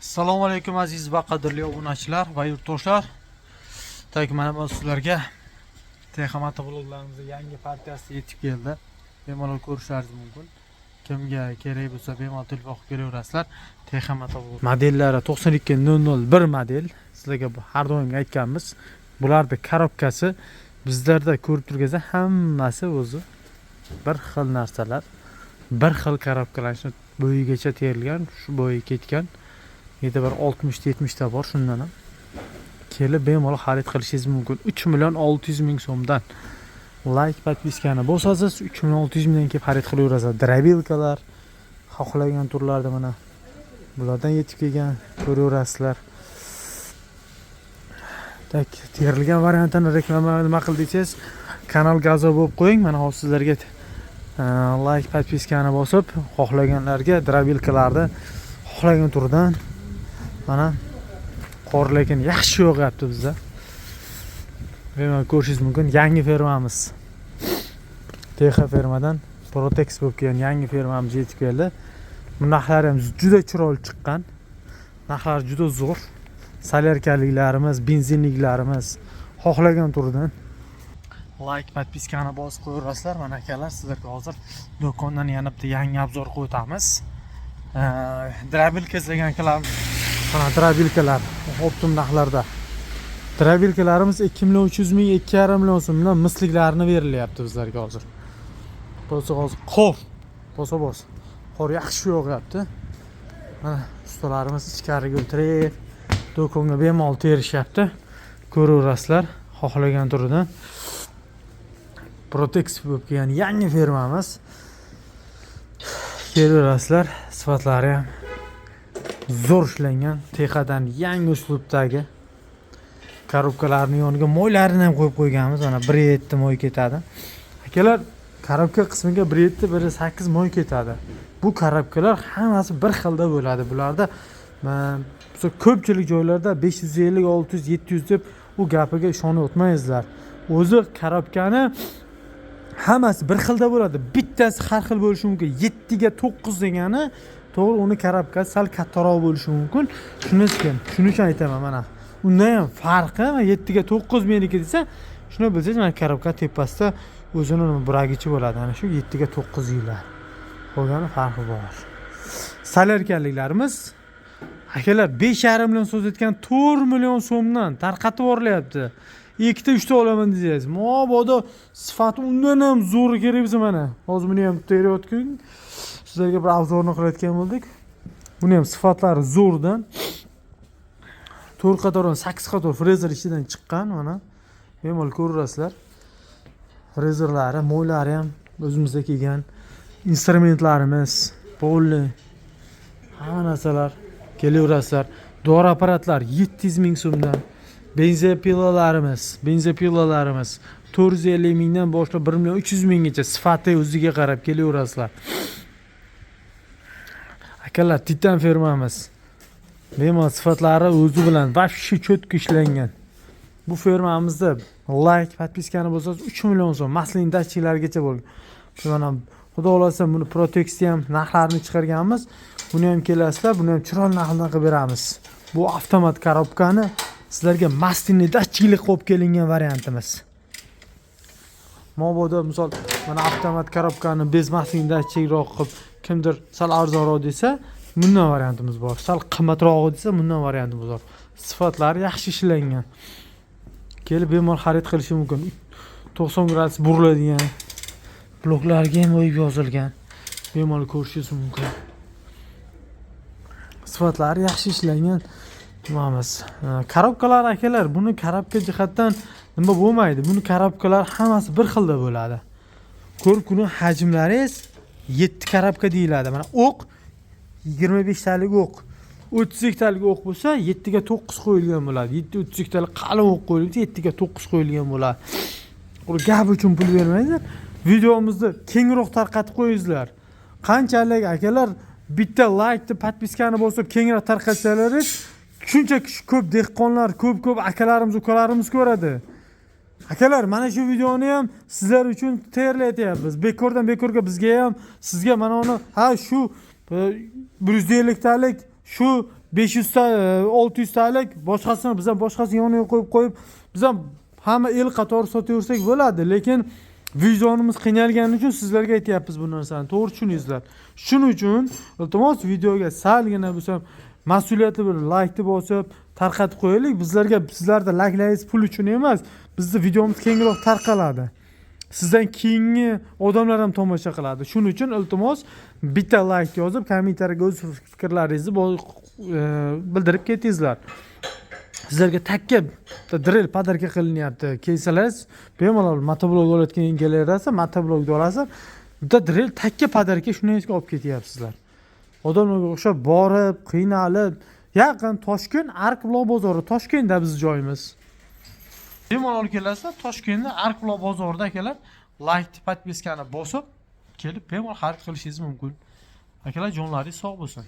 Assalomu alaykum, aziz va qadrli obunachilar va yurtdoshlar. Так, mana bu sizlarga Texamoto motovloglarimizning yangi partiyasi yetib keldi. Bemalol ko'rishlaringiz mumkin. Kimga kerak bo'lsa, bemalol telefon qilib kelaverasizlar. Texamoto motovlog modellari 92001 model. Sizlarga bu har doim aytganmiz. Bularni korobkasi bizlarda ko'rib turganingizda hammasi o'zi bir xil narsalar. Bir xil korobkalar shu bo'yigacha terilgan, shu bo'yi ketgan. Yerda bir 60 ta, 70 ta bor shundan ham. Kelib bemalol xarid qilishingiz mumkin. 3 million 600 ming so'mdan. Лайк, подписка ni bosasiz, 3 million 600 mingdan kelib xarid qilaverasiz. Дробилка lar xohlagan turlarda mana bulardan yetib kelgan, ko'raverasizlar. Так, terilgan variantini reklama nima qil desangiz, kanalga a'zo bo'lib qo'ying. Mana hozir sizlarga лайк, подписка ni bosib, xohlaganlarga дробилка larni xohlagan turidan. Mana qor lekin yaxshi yog'yapti bizda. Bemalol ko'rishingiz mumkin. Yangi fermamiz. Texa fermadan Protex bo'lib kelgan yangi fermamiz yetib keldi. Bu narxlari ham juda chiroyli chiqqan. Narxlari juda zo'r. Солярка liklarimiz, benzinliklarimiz xohlagan turidan. Лайк, подписка ni bosib qo'yaverasizlar. Mana akalar, sizlarga hozir do'kondan yana bitta yangi обзор qilib o'tamiz. Дробилка izlagan akalar, mana дробилка lar оптом narxlarda. Дробилка larimiz 2 million 300 ming, 2,5 million so'mdan misliklarini berilyapti bizlarga hozir. Bo'lsa hozir qor. Bosa bos. Qor yaxshi yog'yapti. Mana ustalarimiz ichkariga o'tirib, do'konga bemalol terishyapti. Ko'raverasizlar xohlagan turidan. Protex bo'lib kelgan yangi fermamiz. Kelaverasizlar, sifatlari ham zo'r ishlangan. Texadan yangi uslubdagi korobkalarni yoniga moylarini ham qo'yib qo'yganmiz. Mana 1,7 moy ketadi, akalar. Korobka qismiga 1,7, 1,8 moy ketadi. Bu korobkalar hammasi bir xilda bo'ladi. Bularda ko'pchilik joylarda 550, 600, 700 deb, u gapiga ishonib o'tmaysizlar. O'zi korobkani hammasi bir xilda bo'ladi, bittasi har xil bo'lishi mumkin. 7ga 9 degani to'g'ri, uni korobkasi sal kattaroq bo'lishi mumkin. Shunisi, shuning uchun aytaman. Mana undan ham farqi, 7ga 9 meniki desa, shuni bilsangiz, mana korobka tepasida o'zini buragichi bo'ladi. Ana shu 7ga 9 deyiladi, qolgani farqi bor. Солярка liklarimiz, akalar, 5,5 million so'zayotgan 4 million so'mdan tarqatib yuborilyapti. Ikkita, uchta olaman desangiz, mabodo sifati undan ham zo'ri kerak bo'lsa, mana hozir buni ham terayotgan, sizlarga bir обзор ni qilayotgan bo'ldik. Buni ham sifatlari zo'rdan, to'rt qatordan sakkiz qator frezer ichidan chiqqan. Mana bemalol ko'raverasizlar, frezerlari, moylari ham o'zimizda kelgan, instrumentlarimiz полный, hamma narsalar. Kelaverasizlar. Dori apparatlar 700 ming so'mdan. Бензопила larimiz, бензопила larimiz 450 mingdan boshlab 1 million 300 minggacha, sifati o'ziga qarab kelaverasizlar, akalar. Titan fermamiz bemalol, sifatlari o'zi bilan вообще четко ishlangan. Bu fermamizda лайк, подписка ni bo'lsangiz, 3 million so'm, масляный datchiklargacha bo'lgan. Mana xudo xohlasa, buni Protexni ham narxlarini chiqarganmiz. Buni ham kelasizlar, buni ham chiroyli narxdan qilib beramiz. Bu avtomat korobkani sizlarga масляный datchikli qilib kelingan variantimiz. Mabodo misol, mana avtomat korobkani без масляный datchikroq qilib kimdir sal arzonroq desa, bundan variantimiz bor. Sal qimmatrog'i desa, bundan variantimiz bor. Sifatlari yaxshi ishlangan, kelib bemalol xarid qilishi mumkin. 90 gradus buriladigan, bloklarga ham o'yib yozilgan, bemalol ko'rishingiz mumkin. Sifatlari yaxshi ishlangan nimamiz, korobkalar, akalar. Buni korobka jihatdan nima bo'lmaydi, buni korobkalar hammasi bir xilda bo'ladi. Ko'rib ko'ring, hajmlaringiz yetti korobka deyiladi. Mana o'q, 25 talik o'q, 32 talik o'q bo'lsa, 7ga 9 qo'yilgan bo'ladi. Yetti 32 talik qalin o'q qo'yilsa, 7ga 9 qo'yilgan bo'ladi. Quruq gap uchun pul bermanglar, videomizni kengroq tarqatib qo'yingizlar. Qanchalik, akalar, bitta laykni, подписка ni bosib kengroq tarqatsalaringiz, shuncha kishi, ko'p dehqonlar, ko'p ko'p akalarimiz, ukalarimiz ko'radi. Akalar, mana shu videoni ham sizlar uchun tayyorlayapmiz, bekordan bekorga bizga ham, sizga mana uni ha shu 150 talik shu 500 ta, 600 talik boshqasini biz ham, boshqasini yoniga qo'yib qo'yib, biz ham hamma el qatori sotaversak bo'ladi, lekin vijdonimiz qiynalgani uchun sizlarga aytyapmiz bu narsani, to'g'ri tushuningizlar. Shuning uchun, iltimos, videoga salgina bo'lsa ham mas'uliyatli bir laykni bosib, tarqatib qo'yaylik. Bizlarga sizlarni layklaringiz pul uchun emas, bizni videomiz kengroq tarqaladi, sizdan keyingi odamlar ham tomosha qiladi. Shuning uchun, iltimos, bitta layk yozib, kommentariyaga o'z fikrlaringizni bildirib ketingizlar. Sizlarga takka bitta drel подарка qilinyapti. Kelsangiz, bemalol motoblok olayotgan kelaverasiz, motoblokni olasiz, bitta drel takka подарка, shuni olib ketyapsizlar. Odamlarga o'xshab borib, qiynalib, yaqin Toshkent, Ark-Buloq bozori, Toshkentda bizni joyimiz. Bemalol kelasizlar, Toshkentda Ark-Buloq bozorida, akalar, layk, подписка ni bosib, kelib bemalol xarid qilishingiz mumkin. Akalar, jonlaringiz sog' bo'lsin.